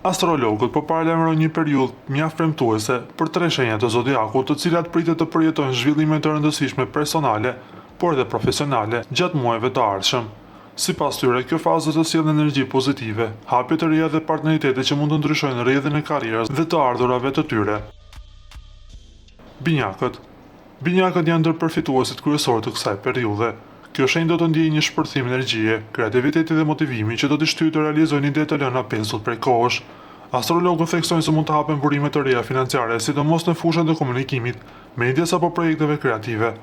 Astrologët po paralajmërojnë një periudhë mjaft premtuese për tre shenja të zodiakut, të cilat pritet të përjetojnë zhvillime të rëndësishme personale, por edhe profesionale gjatë muajve të ardhshëm. Sipas tyre, kjo fazë do të sjellë energji pozitive, hapje të reja dhe partneritete që mund të ndryshojnë rrjedhën e karrierës dhe të ardhurave të tyre. Binjakët Binjakët janë ndër përfituesit kryesorë të kësaj periudhe. Kjo shenjë do të ndjejë një shpërthim energjie, kreativiteti dhe motivimi që do t'i shtyjë të realizojnë ide të lëna pezull prej kohësh. Astrologët theksojnë se mund të hapen burime të reja financiare, sidomos në fushat e komunikimit, medias apo projekteve kreative.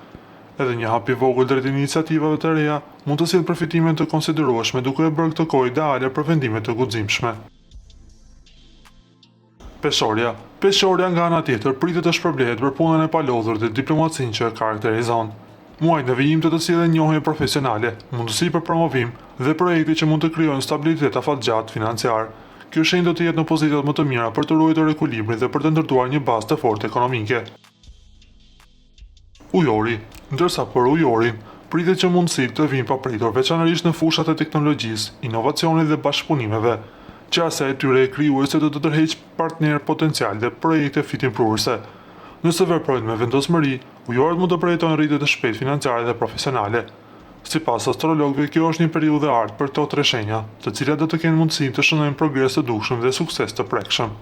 Edhe një hap i vogël drejt iniciativave të reja mund të sjellë përfitime të konsiderueshme duke e bërë këtë kohë ideale për vendime të guximshme. Peshorja Peshorja nga ana tjetër pritet të shpërblehet për punën e palodhur dhe diplomacinë që e karakterizon. Muajt në vijim do të sjellin njohje profesionale, mundësi për promovim dhe projekte që mund të krijojnë stabilitet afatgjatë financiar. Kjo shenjë do të jetë në pozitat më të mira për të ruajtur ekuilibrin dhe për të ndërtuar një bazë të fortë ekonomike. Ujori, Ndërsa për Ujorin, pritet që mundësitë të vijnë papritur, veçanërisht në fushat e teknologjisë, inovacionit dhe bashkëpunimeve. Qasja e tyre krijuese do të tërheqë partnerë potencialë dhe projekte fitimprurëse. Nëse veprojnë me vendosmëri, Ujorët mund të përjetojnë rritje të shpejtë financiare dhe profesionale. Sipas astrologëve, kjo është një periudhë e artë për këto tre shenja, të cilat do të kenë mundësinë të shënojnë progres të dukshëm dhe sukses të prekshëm.